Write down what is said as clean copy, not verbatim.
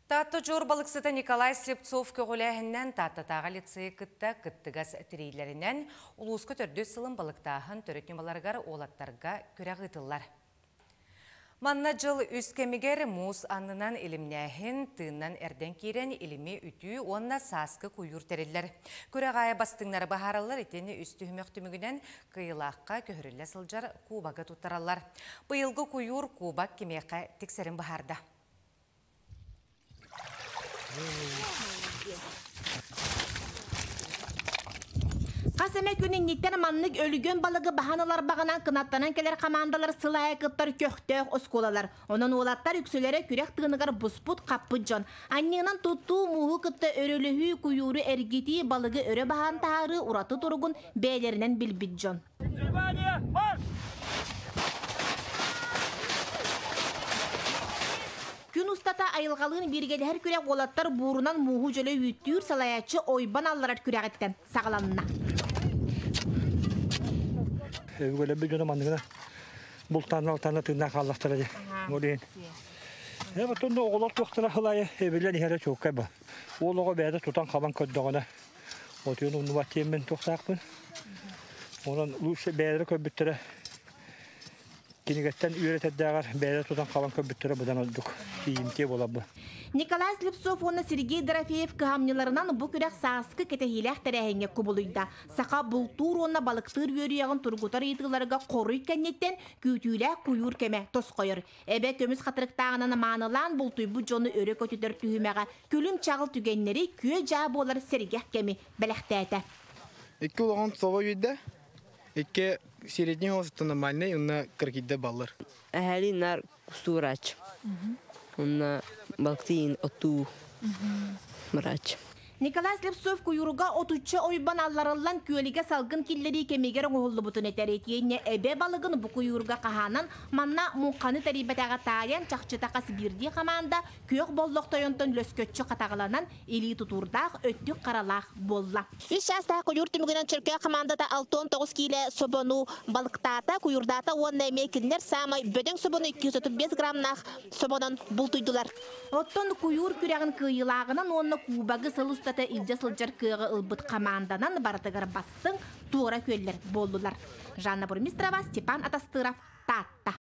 Таатта удьуор балыксыта Николай Слепцов көҕүлээһининэн Тааттатааҕы лицейи кытта кыттыгас тириилэринэн улууска төрдүс сылын балыктааһын төрүт ньымаларыгар уолаттарга күрэх ыытыллар. Манна дьыл үс кэмигэр муус аннынан илимнээһин, тыыннан эрдэн киирэн илими үтүү уонна сааскы куйуур тэриллэр. Күрэх аайы бастыҥнары быһаараллар итини үс түһүмэх түмүгүнэн кыайыылаахха көһөрүллэ сылдьар кубогы туттараллар. Быйылгы куйуур кубок кимиэхэ тиксэрин быһаарда. Хас эмэ күн инниттэн маннык өлүгүн балыгы баһан ылар баҕанан кынаттанан кэлэр хамаандалар сыл аайы кыттар көхтөөх оскуолалар. Онон уолаттар үксүлэрэ күрэх тыыныгар буспут-хаппыт дьон. Анньыынан туттуу, мууһу кытта өрөлөһүү, куйууру эргитии, балыгы өрө баһан таһаарыы ураты туругун бэйэлэринэн билбит дьон. Внимание, марш! Күн устата айылҕалыын бииргэлэһэр күрэх уолаттар буурунан мууһу дьөлө үүттүүр салайааччы ойбон алларар күрэҕиттэн саҕаланна. Өбүгэлэрбит дьоно манныгына бултаан-алтаана тыыннаах хааллахтара дии. Ол иһин. Э, потом оҕолор туохтара хылайы эбилэн иһэрэ чуолкай ба. Уол оҕо бэйэтэ тутан-хабан көрдөҕүнэ Отуйан умнубат диэммин туохтаахпын. Онон лучше бэйэлэрэ көрбүттэрэ кинигэттэн үөрэтэрдээҕэр бэйэлэрэ тутан хабан көрбүттэрэ быдан ордук тиийимтиэ буолар бу. Николай Слепцов уонна Сергей Дорофеев кыһамньыларынан бу күрэх сааскы кэтэһиилээх тэрээһиҥҥэ кубулуйда. Саха бултуур уонна балыктыыр үөрүйэҕин тургутар ыйытыыларга хоруй кэнниттэн күүтүүлээх куйуур кэмэ тосхойор. Эбэ көмүс хатырыктааҕынан маанылаан бултуйбут дьону өрө көтүтэр түһүмэҕэ күлүм-чаҕыл түгэннэри күө-дьаа буолар сэргэх кэми бэлэхтээтэ. Икки улахан собо үйдэ, икки средний голоса нормальный, уонна кыракийда баллар. Эһэли нар кустуурач. Уонна балыктыын оттуу мырач. Николай Слепцов куйууруга отучча ойбон алларыллан күөлүгэ салгын киллэрии кэмигэр оҥоһуллубутун этэр. Итиэннэ эбэ балыгын бу куйуурга хаһаанан манна муҥханы тэрийбэтэҕэ таайан чахчыта хас биирдии хамаанда күөх боллох тойонтон лөскөччү хатаҕаланан илии тутуурдаах, өттүк харалаах буолла. Үс чаастаах куйуур түмүгүнэн Чөркөөх хамаандата 69 киилэ собону балыктаата, куйуурдаата уонна эмиэ кинилэр саамай бөдөҥ собону 235 граммнаах собонон бултуйдулар. Оттон куйуур күрэҕин кыайыылааҕынан уонна кубогы сыл устата илдьэ сылдьар кыаҕы ылбыт хамаанданан барытыгар бастыҥ туора күөллэр буоллулар. Жанна Бурмистрова, Степан Атастыров, Таатта.